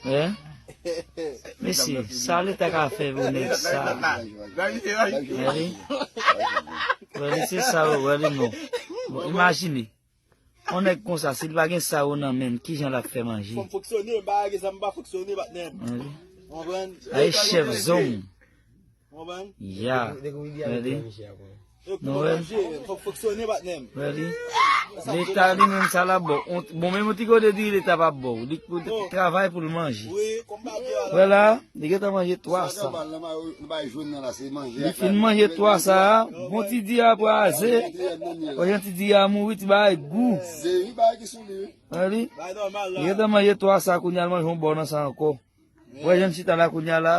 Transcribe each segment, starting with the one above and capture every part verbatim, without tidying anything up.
Hein? Mesye, sa leta ka fè pou nèg sa? Wè li? Wè li, se sa, wè li non. Bon, imajine. On nèg konsa, si l pa gen sa yo nan men l, kijan l ap fè manje? Fò m fonksyone, m pa gen sa, m pa fonksyone, patnè m. Wè li? Konprann? Ay, chèf zong. Konprann? Ya. Wè li? Nou wè? Fò fonksyone, patnè m. Wè li? Leta li menm sa l ap ba w. Bon, menm yon ti kote di leta p ap ba w. Li pou travay pou l manje. Wè la, li gentan manje twa sa. Li fin manje twa sa, bon ti di a kraze. Wè jan ti di a mouri, ti bagay gou. Wè li? Li gentan manje twa sa, kounye a l manje yon bò nan sa ankò. Wè jan l chita la kounye a la.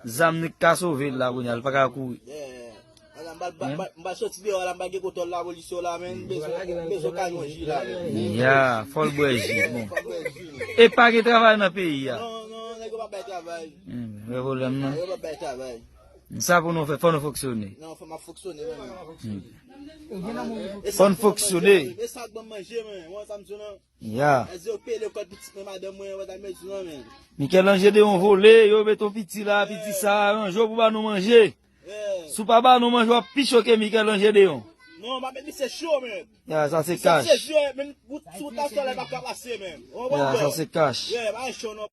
Zam li k ka sove l la kounye a, li pa ka kouri. Yeah. Ala, m pral, m pral, m pral soti deyò la, m pral gen kontwòl lapolis yo la, men m bezwen, m bezwen kay yon ji la, men. Ya, fò l bwè ji, bon. Fò l bwè ji, men. E pa gen travay nan peyi a. Non, non, nèg yo pa bay travay. Hmm, wè pwoblèm nan. Nèg yo pa bay travay. Sa pou nou fè, fò nou fonksyone. Non, fò m ap fonksyone, men. Fò n fonksyone. E sa k ban m manje, men. Wè sa m di w nan. Ya. Èske yo peye lekòl pitit mwen, madanm mwen, wè ta mezon an, men. Michel-Ange Deon vole, yo met yon piti la, piti sa, ranje w pou ba nou manje. Si w pa ba nou manje, w ap pi cho ke Michel-Ange Deon. Non, m ap met misye cho, men. Ya, sa se kach. Misye cho, men, si w ta sòlè, pa ka pase, men. Ya, sa se kach. Yeah, pa cho, non.